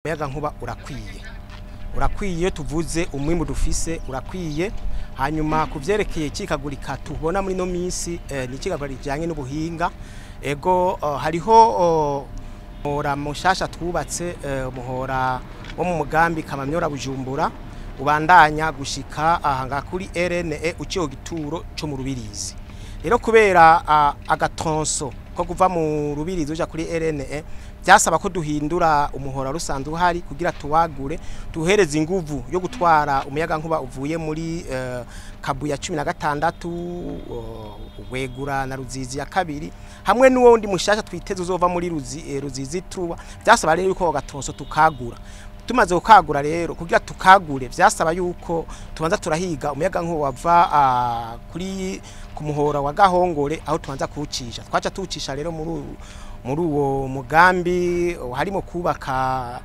Umuyaga nkuba urakwiye, urakwiye, tuvuze umwimbu dufise urakwiye. Hanyuma kuvyerekeye icikagurika tubona muri no minsi, ni icikagurika rijanye n'ubuhinga. Ego, hariho umuhora mushasha twubatse, umuhora wo mu mugambi Kamamyora Bujumbura, ubandanya gushika aha kuri RNE uciye gituro co mu Rubirizi. Rero kubera agatronso ko kuva mu Rubirizi uja kuri RNE byasaba ko duhindura umuhora rusanzwe uhari kugira tuwagure, tuhereze inguvu yo gutwara umuyaga nkuba uvuye muri Kabuya 16, Wegura na Ruzizi ya kabiri, hamwe n'uwo ndi mushasha twiteze uzova muri Ruzizi truwa. Byasaba rero yuko agatronso tukagura. Tumaze kukagura rero, kugira tukagure vyasaba yuko tubanza turahiga umuyaga nkuba wava kuri ku muhora wa Gahongore, aho tubanza kuwucisha. Twaca tuwucisha rero muri uwo mugambi harimo kubaka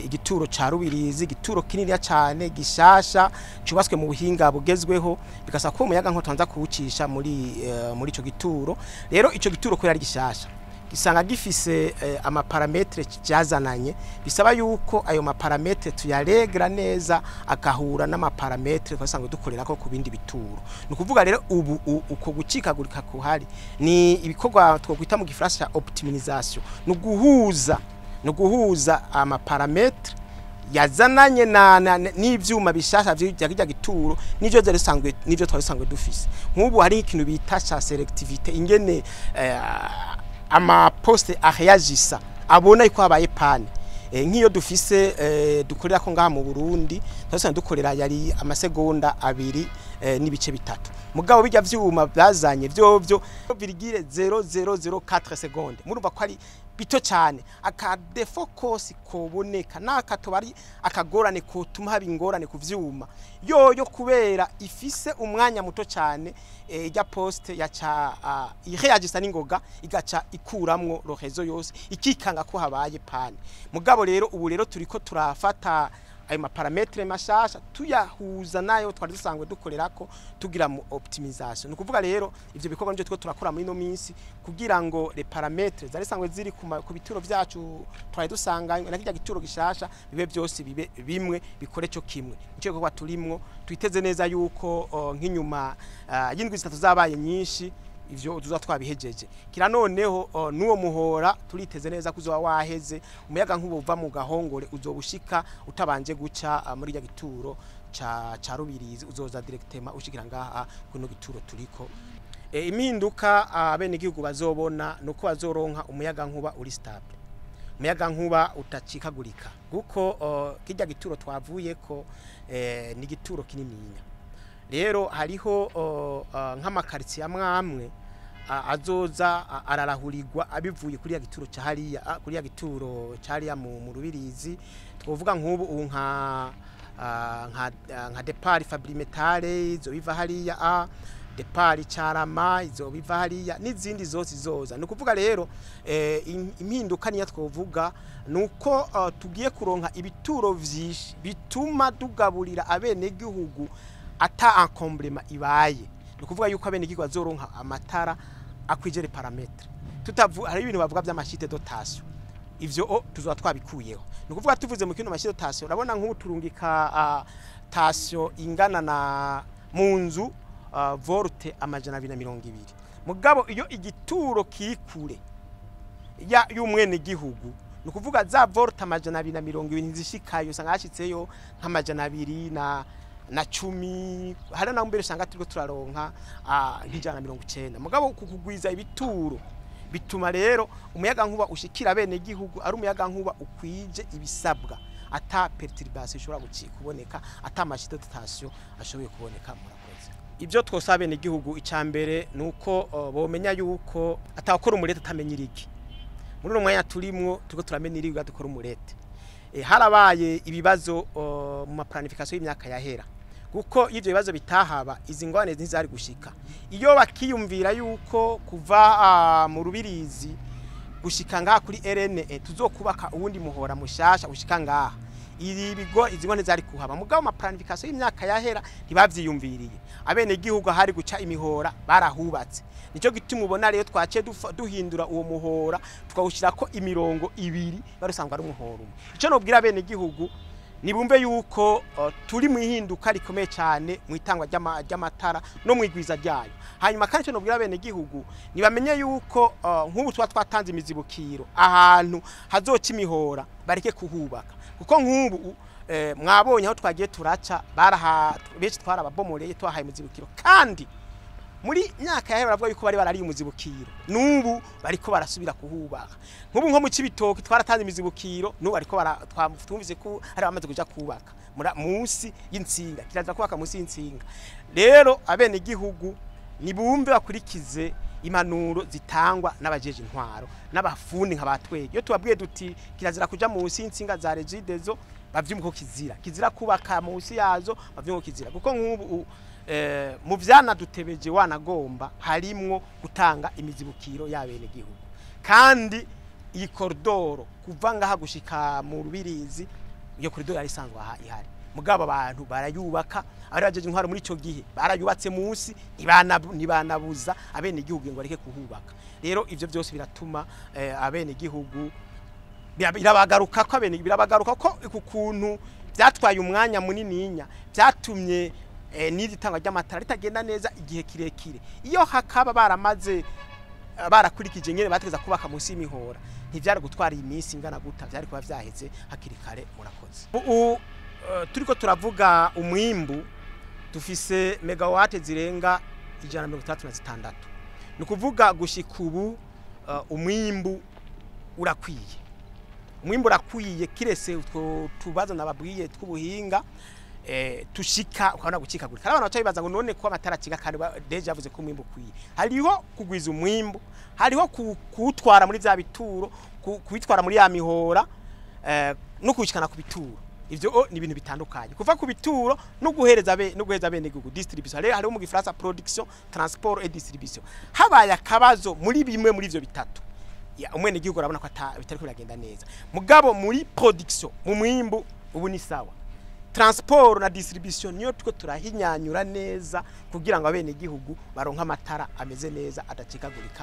igituro ca Rubirizi, igituro kininiya cane gishasha cubatswe mu buhinga bugezweho, bigasaba ko umuyaga nkuba tubanza kuwucisha muri ico gituro. Rero ico gituro kubera ari gishasha gisanga gifise amaparametre cyazananye, bisaba yuko ayo maparametre tuyaregra neza akahura n'amaparametre twasanzwe dukorera ko ku bindi bituro. Ni ukuvuga rero ubu uko gucikagurika kuhari ni ibikorwa twokwita mu gifaransa optimisation, ni guhuza amaparametre yazananye na n'ivyuma bishasha vya kirya gituro nivyo vyari bisanzwe, nivyo twari dusanzwe dufise. Nk'ubu hari ikintu bita cha selectivité, ingene amaposte areagisa abona yuko habaye panne. Nk'iyo dufise dukorera ko ngaha mu Burundi twasanga dukorera yari amasegonda 2 n'ibice 3, mugabo bijya vyuma byazanye vyovyo virgule 0004 seconde. Murumva ko ari bito cyane. Aka défaut kose koboneka nakatoba ari akagorane kotuma haba ingorane ku vyuma yoyo, kubera ifise umwanya muto cyane, ijya poste yaca ireagisa n'ingoga, igaca ikuramwo le réseau yose, ikikanga ko habaye panne. Mugabo rero ubu rero turiko turafata ayo maparametre mashasha tuyahuza nayo twari dusanzwe dukorerako, tugira mu optimisation. Ni ukuvuga rero ivyo bikorwa nivyo turiko turakora muri no minsi kugira ngo les paramètres zari sanzwe ziri ku bituro vyacu twari dusanganywe na kirya gituro gishasha bibe byose bibe bimwe, bikore cyo kimwe. Nico gikorwa turimwo. Twiteze neza yuko nk'inyuma y'indwi 3 zabaye nyinshi ivyo tuza twabihejeje. Kira noneho nuwo muhora turiteze neza kuzoba waheze, umuyaga nkuba uva mu Gahongore uzobushika utabanje guca muri ya gituro ca Rubirizi, uzoza directement ushikira ngaha kuno gituro turiko. Impinduka abene gihugu bazobona nuko bazoronka umuyaga nkuba uri stable, umuyaga nkuba utacikagurika, kuko kirya gituro twavuyeko ni gituro kinininya. Rero hariho nk'amakaritsiye amwe azoza ararahurirwa abivuye kuri ya gituro ca hariya, kuri ya gituro ca hariya mu Rubirizi. Twovuga nk'ubu ubu nka départ Fabrimetal izo biva hariya, départ Carama izo biva hariya, n'izindi zose zoza. Ni ukuvuga rero impinduka niyo twovuga nuko tugiye kuronka ibituro vyinshi bituma tugaburira abenegihugu ata encombrement ibaye. Ni ukuvuga yuko abenegihugu bazoronka amatara akwije les paramètres. Tutavu hari ibintu bavuga by'amachutes de tension, ivyo tuzoba twabikuyeho. Ni ukuvuga tuvuze mu kino machute de tension, urabona nk'ubu turungika tension ingana na mu nzu volt 220, mugabo iyo igituro kiri kure ya y'umwene gihugu, ni ukuvuga za volt 220 ntizishikayo, usanga hashitseyo nka 210, hari naho mbere usanga turiko turaronka nka 190. Mugabo kukugwiza ibituro bituma rero umuyaga nkuba ushikira bene gihugu ari umuyaga nkuba ukwije ibisabwa, ata perturbation ishobora kuboneka, ata machute de tension ashoboye kuboneka. Murakoze. Ibyo twosaba bene gihugu, icambere nuko bomenya yuko atakora umurete atamenya irigi. Muri uno mwanya turimwo turiko turamenya irigi, dukora umurete. Harabaye ibibazo mu maplanification y'imyaka yahera, kuko ivyo bibazo bitahaba izi ngwane ntizari gushika. Iyo bakiyumvira yuko kuva mu Rubirizi gushika ngaha kuri RNE tuzokubaka uwundi muhora mushasha ushika ngaha. Iri bigo izi ngwane zari kuhaba, mugabo ama planification y'imyaka yahera ntibavyiyumviriye. Abene gihugu hari guca imihora barahubatse. Nico gituma ubona rero twace duhindura uwo muhora tukawushirako imirongo ibiri, barusangwa ari umuhora umwe. Ico nobwira abene gihugu, nibumve yuko turi mu ihinduka rikomeye cyane mu itangwa ry'amatara no mu igwiza ryayo. Hanyuma kandi cyo nobwira bene gihugu, nibamenye yuko nk'ubu tuba twatanze imizibukiro ahantu hazoca imihora, bareke kuhubaka, kuko nk'ubu mwabonye aho twagiye turaca baraha benshi twarababomoreye, twahaye imizibukiro. Kandi muri myaka yahera baravuga yuko bari barariye umuzibukiro, n'ubu bariko barasubira kuhubaka. Nk'ubu nko mu Cibitoki twaratanze imizibukiro, n'ubu bariko twumvise ko hari abamaze kuja kubaka munsi y'intsinga. Kiraza kubaka munsi y'intsinga. Rero abene gihugu nibumve, bakurikize impanuro zitangwa n'abajeje intwaro n'abafundi nka batwege. Iyo tubabwiye duti kirazira kuja munsi y'intsinga za Regideso, bavyumva ko kizira kubaka munsi yazo, bavyumva ko kizira, kuko nk'ubu mu vyanadutebeje wanagomba harimwo gutanga imizibukiro y'abene gihugu. Kandi iyi koridoro kuva ngaha gushika mu Rubirizi, iyo koridoro yari isanzwe aha ihari, mugabo abantu barayubaka. Abari bajeje intwaro muri ico gihe barayubatse munsi, ntibanabuza abene gihugu ngo bareke kuhubaka. Rero ivyo byose biratuma abene gihugu birabagaruka ko abene birabagaruka ko ku kuntu byatwaye umwanya munininya, byatumye n'iri tangwa ry'amatara ritagenda neza igihe kirekire. Iyo hakaba baramaze barakurikije nyene bategeza kubaka munsi y'imihora, ntivyari gutwara iyi minsi ingana guta, vyari kuba vyaheze hakiri kare. Murakoze. Ubu turiko turavuga umwimbu, dufise megawate zirenga 166. Ni ukuvuga gushika ubu umwimbu urakwiye, umwimbu urakwiye, kirese utwo tubazo nababwiye tw'ubuhinga tushika ukabona gucikagurika. Abantu baca bibaza ngo none ko amatara acika kandi déjà yavuze ko umwimbu ukwiye. Hariho kugwiza umwimbu, hariho kuwutwara muri vya bituro, kuwitwara muri ya mihora no kuwishikana ku bituro. Ivyo ni ibintu bitandukanye, kuva ku bituro no guhereza bene gihugu, distribution. Rero hariho mu gifaransa production, transport et distribution. Habaye akabazo muri bimwe muri ivyo bitatu, umwene gihugu arabona ko bitariko biragenda neza. Mugabo muri production, mu mwimbu, ubu ni sawa. Transport na distribution niyo tuko turahinyanyura neza kugira ngo abene gihugu baronke amatara ameze neza, adacikagurika.